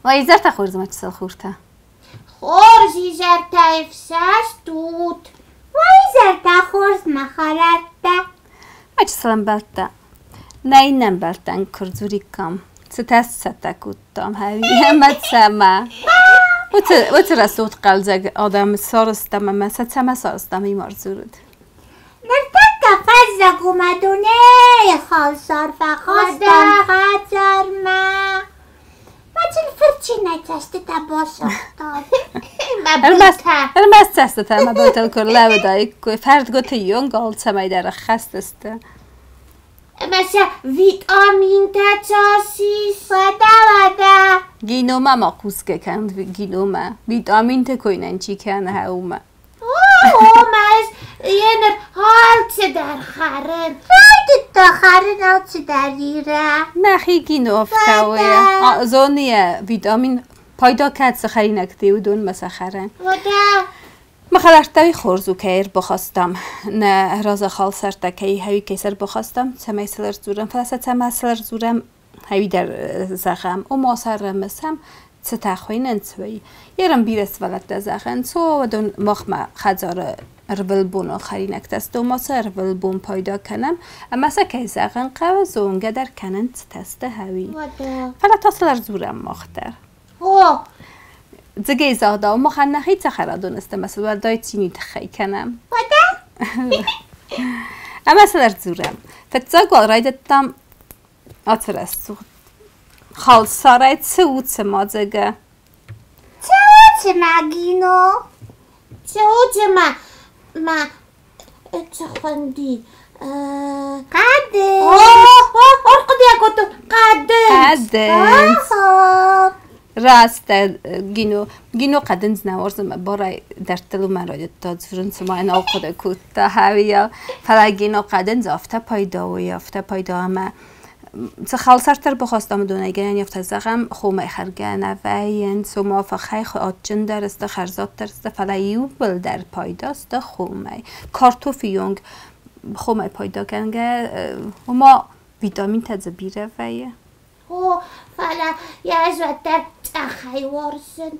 Уӕ изӕртӕ хорз, мӕ чысыл хуртӕ. Хорз изӕртӕ ӕфсӕст ут. Уӕ изӕртӕ хорз, мӕ хӕлӕрттӕ. Мӕ чысыл ӕмбӕлттӕ. Нӕ иннӕ ӕмбӕлттӕн куы рдзуриккам, цытӕ сцӕттӕ кодтам, ӕви ӕмӕ цӕмӕ. Уыцы рӕсугъд хъӕлдзӕг адӕмы сарӕзтам ӕмӕ сӕ цӕмӕ сарӕзтам, уый ма рдзурут. Ныртӕккӕ фӕззӕг у мӕ дунейы халсар фӕхастам хӕдзармӕ. Мӕ цын фырцинӕй цӕстытӕ басыгътон. Ӕрмӕст цӕстытӕ мӕ былтыл куы рлӕууыдаиккой, фӕрдгуыты онг алцӕмӕй дӕр ӕххӕст сты. Ӕмӕ сӕ витаминтӕ цас ис? Уӕдӕ, уӕдӕ! Гиномӕ ма хъусгӕ кӕн, гиномӕ. Витаминтӕ кой нӕн чи кӕны, уымӕ. О, мӕ ӕз еныр алцыдӕр хӕрын. Райдыдта хӕрын алцыдӕр Ирӕ. Нӕхи кино ӕфтауы. Зоны йӕ витамин пайда кӕд цы хӕринӕгтӕй, уыдонмӕ сӕ хӕры. Уӕдӕ. Мӕ хӕлӕрттӕй хорз у, кӕй ӕрбахастам. Нӕ разы халсартӕ кӕй хӕуи кӕй ӕрбахастам, цӕмӕй сыл ӕрдзурӕм, фӕлӕ сӕ цӕмӕ сыл ӕрдзурӕм, хӕуи дӕр зӕгъӕм. Ома сӕ ӕрымысӕм, цытӕ хуыйнынц, уый. Ерын бирӕ сывӕллӕттӕ зӕгъынц, о, уыдон махмӕ хӕдзары ӕрвылбонон хӕринӕгтӕ сты, ома сӕ ӕрвылбон пайда кӕнӕм, ӕмӕ сӕ кӕй зӕгъын хъӕуы, зонгӕ дӕр кӕнынц, цытӕ сты, хӕуи. Фӕлӕ та сыл ӕрдзурӕм мах дӕр. О! Дзыгӕй загъдау, махӕн нӕхи цӕхӕрадон сты ӕмӕ сыл уӕлдай цины тыххӕй кӕнӕм. Уӕдӕ? Ӕмӕ сыл ӕрдзурӕм. Фыццаг уал райдыдтам ацы рӕсугъд халсарӕй цы у цыма дзыгӕ? Цы у цыма, Гино? Цы у цыма, ма цы хуынди? Хъӕды. Ӕрхъуыды кодтон хъӕдындз. Хъӕдындз. Раст Гино. Гино хъӕдындз нӕ уарзы мӕ барӕй дӕрдтыл уымӕн райдыдта дзурын, цыма йын ахъуыды кодта хӕвийау. Фӕлӕ Гино хъӕдындз афтӕ пайда у, афтӕ пайда ӕмӕ цы халсартӕ ӕрбахастам уыдонӕй гӕнӕн афтӕ зӕгъӕм, хомӕй хӕргӕ нӕ вӕййынц, ома фыхӕй адджындӕр сты, хӕрзаддӕр сты, фӕлӕ иууылдӕр пайда сты хомӕй. Картофы онг хомӕй пайда кӕнгӕ, ома витаминтӕ дзы бирӕ вӕййы. О, фӕлӕ йӕ ӕз уӕддӕр цъӕхӕй уарзын.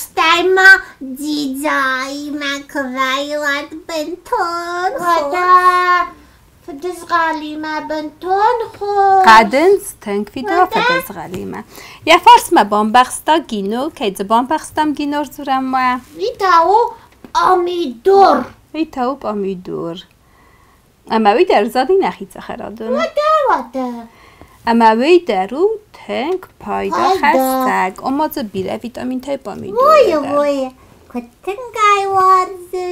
Стӕй ма дзидзаимӕ куы вӕййы, уӕд бынтон хорз. Уӕдӕ фыдызгъӕлимӕ бынтон хорз. Хъӕдындз тынг фидауы фыдызгъӕлимӕ. Йӕ фарсмӕ бамбӕхста Гино, кӕй дзы бамбӕхстам Гино рдзурӕм-ма? Уый та у пъамидор. Уый та у пъамидор. Ӕмӕ уый дӕр зади нӕхи цӕхӕрадоны. Уӕдӕ, уӕдӕ. Ӕмӕ уый дӕр у тынг пайда хӕссӕг. Ома дзы бирӕ витаминтӕй пъамидоры Ой, дӕр. ой, куыд тынг ӕй уарзы.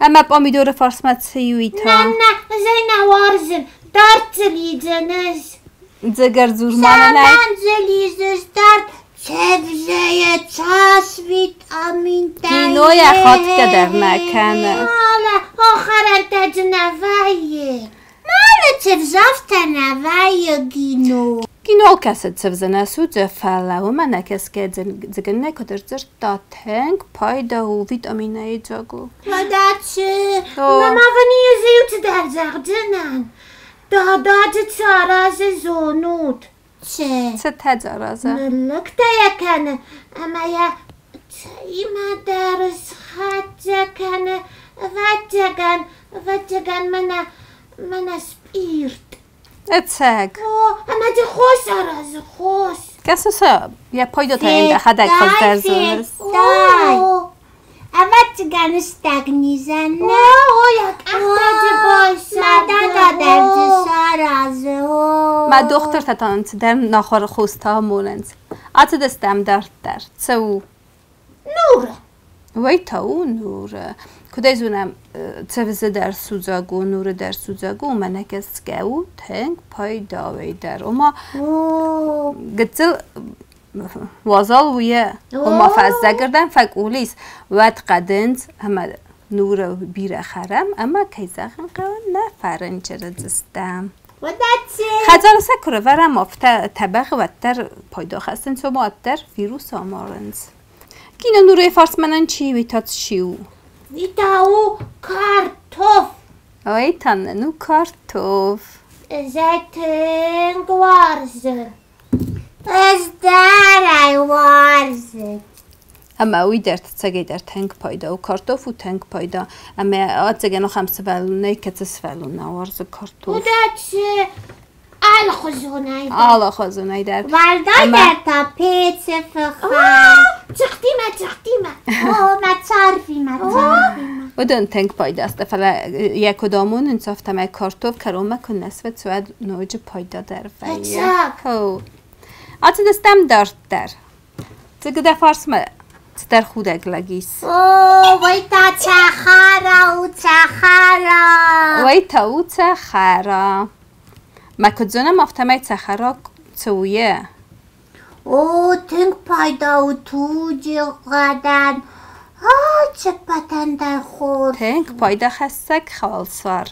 Ӕмӕ пъамидоры фарсмӕ цы и, уый та? Нӕ, нӕ, ӕз ӕй нӕ уарзын. Дард дзы лидзын ӕз. Дзыгӕрдзур ма нын ӕй. Цӕмӕн дзы лидзыс дард? Цӕвзӕйӕ цас витаминтӕ Кинойӕ хатгӕ дӕр нӕ кӕны. Алӕ, ахӕрӕнтӕ дзы нӕ вӕййы. Мӕнӕ цӕвзӕфтӕ нӕ вӕййы кино. Кино кӕсы цӕвзӕ нӕ судзы, фӕлӕ уымӕ нӕ кӕсгӕ дзыгыннӕ куыд ӕрдзырдта, тынг пайда у витаминӕй дзаг у. Уӕдӕ цы? Мама ванийы иу цыдӕр зӕгъдзынӕн. Дада дзы цы аразы, зонут? Цы? Цытӕ дзы аразы? Ныллӕгтӕ йӕ кӕны ӕмӕ йӕ цӕимӕдӕр схӕццӕ кӕны, ӕвӕццӕгӕн, ӕвӕццӕгӕн мӕнӕ, мӕнӕ спъирт. Ӕцӕг. О, ӕмӕ дзы хос аразы, хос. Кӕсыс, йӕ пайдатӕ йын дӕхӕдӕг хуыздӕр зоныс. Федтай. Ӕвӕццӕгӕн стӕгнизӕн. О, о, йӕ къӕхтӕ дзы байсӕрды. Мӕ дада дӕр дзы саразы, о. Мӕ дохтыртӕ та нын цыдӕр нахуыр хостӕ амонынц. Ацыдыстӕм дарддӕр. Цы у? Нуры. Уый та у нуры. Куыдӕй зонӕм, цӕвзы дӕр судзаг у, нуры дӕр судзаг у, уымӕ нӕ гӕсгӕ у тынг пайдауӕй дӕр. Ома гыццыл уазал у йӕ, ома фӕззӕгырдӕм фӕкъул ис, уӕд хъӕдындз ӕмӕ нуры бирӕ хӕрӕм ӕмӕ, кӕй зӕгъын хъӕуы, нӕ фӕрынчырыдзыстӕм. Хӕдзары сӕ куы рывӕрӕм, афтӕ тӕбӕгъы уӕддӕр пайда хӕссынц, ома уӕддӕр вирус амарынц. Кинонурӕй фарсмӕ нын чи уый та чи у? Уый та у картоф. Ой, та нын у картоф. Ӕз ӕй тынг уарзын. Ӕз дӕр Ӕмӕ уый дӕр ӕцӕгӕйдӕр тынг пайда у. Картоф у тынг пайда. Ӕмӕ ӕцӕгӕн ахӕм сывӕллон нӕй, кӕцы сывӕллон нӕ уарзы картоф. Удачи! Алыхуызонӕй дӕр. Алыхуызонӕй дӕр. Уӕлдайдӕр та пецы фыхӕй. Цыхтимӕ, цыхтимӕ. О, мӕ царвимӕ, царвимӕ. Уыдон тынг пайда сты, фӕлӕ йӕ куыд амонынц, афтӕмӕй картоф кӕронмӕ куы нӕ сфыцы, уӕд ноджы пайдадӕр вӕййы. Ӕцӕг. Ацыдыстӕм дарддӕр. Цыгы дӕ фарсмӕ цыдӕр худӕг лӕг ис. О, уый та цӕхӕра у, цӕхӕра. Уый та у цӕхӕра. Мӕ куыд зонӕм, афтӕмӕй цӕхӕра цы у йе? О, тынг пайда у туджы гъӕдӕн. Ӕцӕгпӕтӕн дӕр хорз. Тынг пайдахӕссӕг халсар.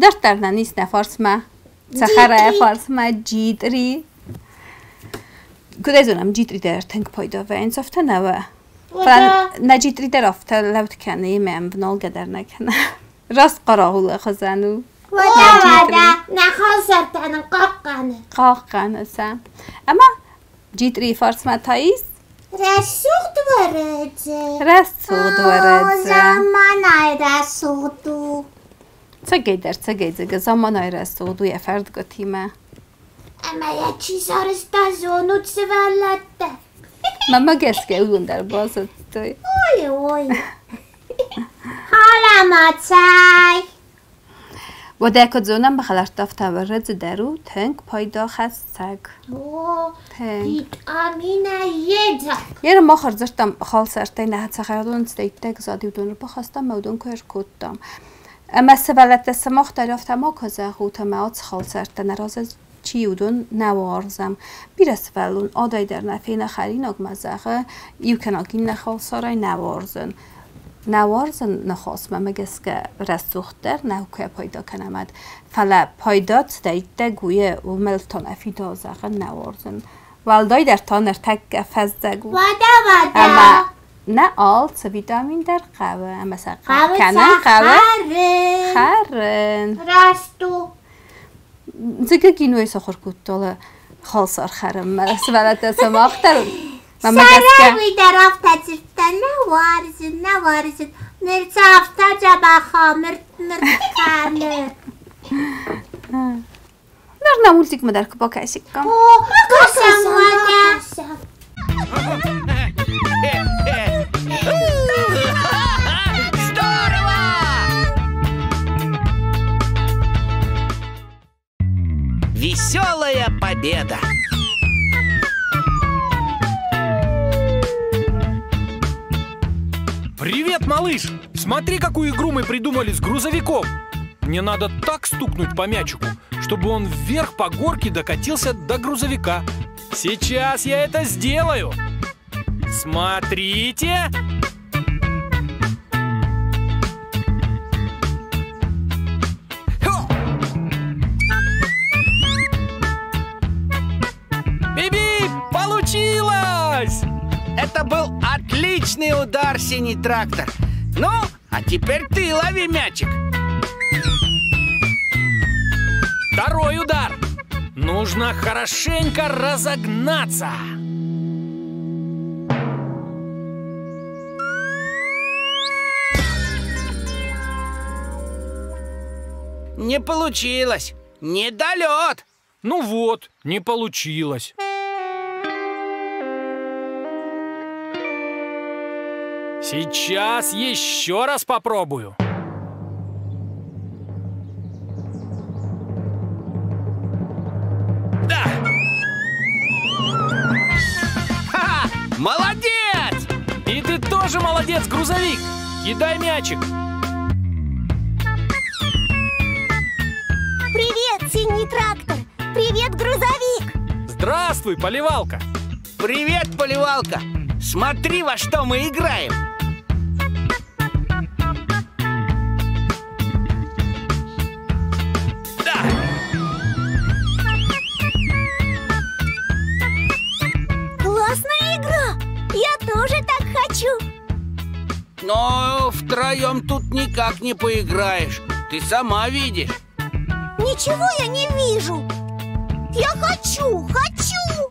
Дарддӕр нӕ ис нӕ фарсмӕ. Цӕхӕрайы фарсмӕ джитъри. Куыд ӕй зонӕм, джитъри дӕр тынг пайда вӕййынц, афтӕ нӕ уа? Фӕлӕ нӕ джитъри дӕр афтӕ лӕуд кӕны, ӕмӕ ӕмвналгӕ дӕр нӕ кӕны. Раст хъарагъулы хуызӕн у. Уӕдӕ, уӕдӕ, нӕ халсартӕ нын хъахъхъӕны. Хъахъхъӕны сӕ. Ӕмӕ джитърийы фарсмӕ та ис Рӕсугъд уӕрӕдзе. Рӕсугъд уӕрӕдзе. Заманай рӕсугъд у. Цӕгӕйдӕр, цӕгӕйдзӕгӕ, заманай рӕсугъд у йӕ фӕрдгуытимӕ. Ӕмӕ йӕ чи сарӕзта, зонут, сывӕллӕттӕ? Мӕнмӕ гӕсгӕ уыдон дӕр базыдтой. Ой, ой. Халӕма цай. Уӕдӕ куыд зонӕм, хӕлӕрттӕ ӕфтауӕры дӕр у тынг пайдахӕссӕг. О, Тынг. витаминӕй йедзаг. Йе мах ӕрдзырдтам халсартӕй нӕ цӕхӕрадоны цыдӕйттӕг зад уыдон ӕрбахастам ӕмӕ уыдон куы ӕркодтам. Ӕмӕ сывӕллӕттӕ сымах дӕр афтӕ макуы зӕгъут, ӕмӕ ацы халсартӕ нӕ разы чи уыдон нӕ уарзӕм. Бирӕ сывӕллон адӕй дӕр нӕ фена хӕринагмӕ зӕгъы, иу кӕнӕ иннӕ халсарӕй нӕ уарзын. Нӕ уарзын ныхасмӕ гӕсгӕ рӕсугъддӕр нӕу куы пайда кӕнӕм, фӕлӕ пайда цыдӕйттӕг уый уымӕл та нӕ фидауы зӕгъын нӕ уарзын. Уӕлдайдӕр та ныртӕккӕ фӕззӕг у. Уӕдӕ, уӕдӕ. Ӕмӕ нӕ алцы витамин дӕр хъӕуы ӕмӕ сӕ Хъӕуы кӕнын сӕ хъӕуы хӕрын. хӕрын. Раст у. Дзыгы кинойы сахуыр кодта халсар хӕрынмӕ сывӕллӕттӕ сымах дӕр мӕнмӕ гӕсгӕ Сӕрӕй уый дӕр афтӕ дзырдта, нӕ уарзын, нӕ уарзын. Ныр сӕ афтӕ дзӕбӕх мырт-мырт кӕны. Ныр нӕ мультикмӕ дӕр куы бакӕсиккам. О, кӕсӕм уӕдӕ. Здорово! Веселая победа! Привет, малыш! Смотри, какую игру мы придумали с грузовиком! Мне надо так стукнуть по мячику, чтобы он вверх по горке докатился до грузовика. Сейчас я это сделаю! Смотрите! Хо! Биби, получилось! Это был отличный удар, синий трактор. Ну, а теперь ты лови мячик. Второй удар. Нужно хорошенько разогнаться. Не получилось. Недолет. Ну вот, не получилось. Сейчас еще раз попробую. Да! Ха! Молодец! И ты тоже молодец, грузовик! Кидай мячик! Привет, синий трактор! Привет, грузовик! Здравствуй, поливалка! Привет, поливалка! Смотри, во что мы играем! Да! Классная игра! Я тоже так хочу! Но втроем тут никак не поиграешь. Ты сама видишь. Ничего я не вижу! Я хочу, хочу!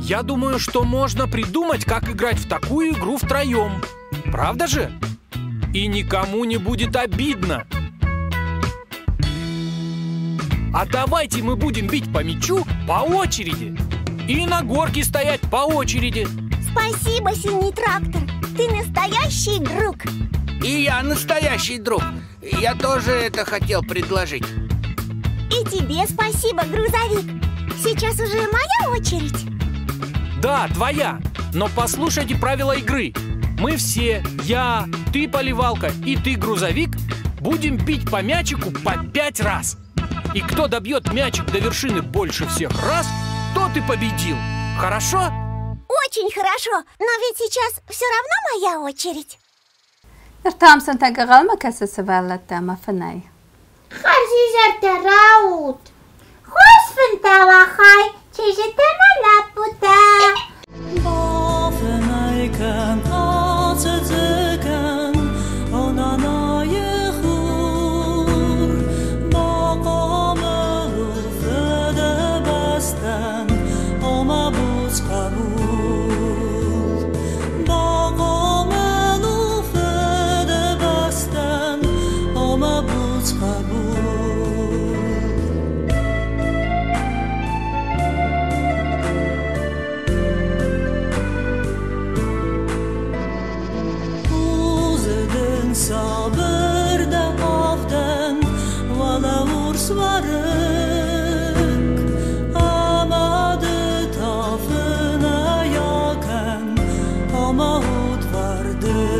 Я думаю, что можно придумать, как играть в такую игру втроем. Правда же? И никому не будет обидно. А давайте мы будем бить по мячу по очереди. И на горке стоять по очереди. Спасибо, синий трактор. Ты настоящий друг. И я настоящий друг. Я тоже это хотел предложить. И тебе спасибо, грузовик. Сейчас уже моя очередь. Да, твоя. Но послушайте правила игры. Мы все, я, ты, поливалка, и ты, грузовик, будем бить по мячику по 5 раз. И кто добьет мячик до вершины больше всех раз, тот и победил. Хорошо? Очень хорошо, но ведь сейчас все равно моя очередь. Ныр та ам сынтӕг ӕнхъӕлмӕ кӕсы сывӕллӕттӕм ӕмӕ фынӕй. Хӕрзизӕртӕ раут! Хорз фынтӕ уӕ хай, чызджытӕ мӕ лӕппутӕ! Бафынӕй кӕн, ацыдзы кӕн, о нанайы хур. Бахъомыл у Фыдыбӕстӕн, о мӕ буц хъӕбул. Бахъомыл у Фыдыбӕстӕн, о мӕ буц хъӕбул. Узыдын сабыр дӕ авдӕн, уӕлӕ урс уӕрыкк. Ӕмӕ ды та фынӕй акӕн, о мӕ удвӕрдыг.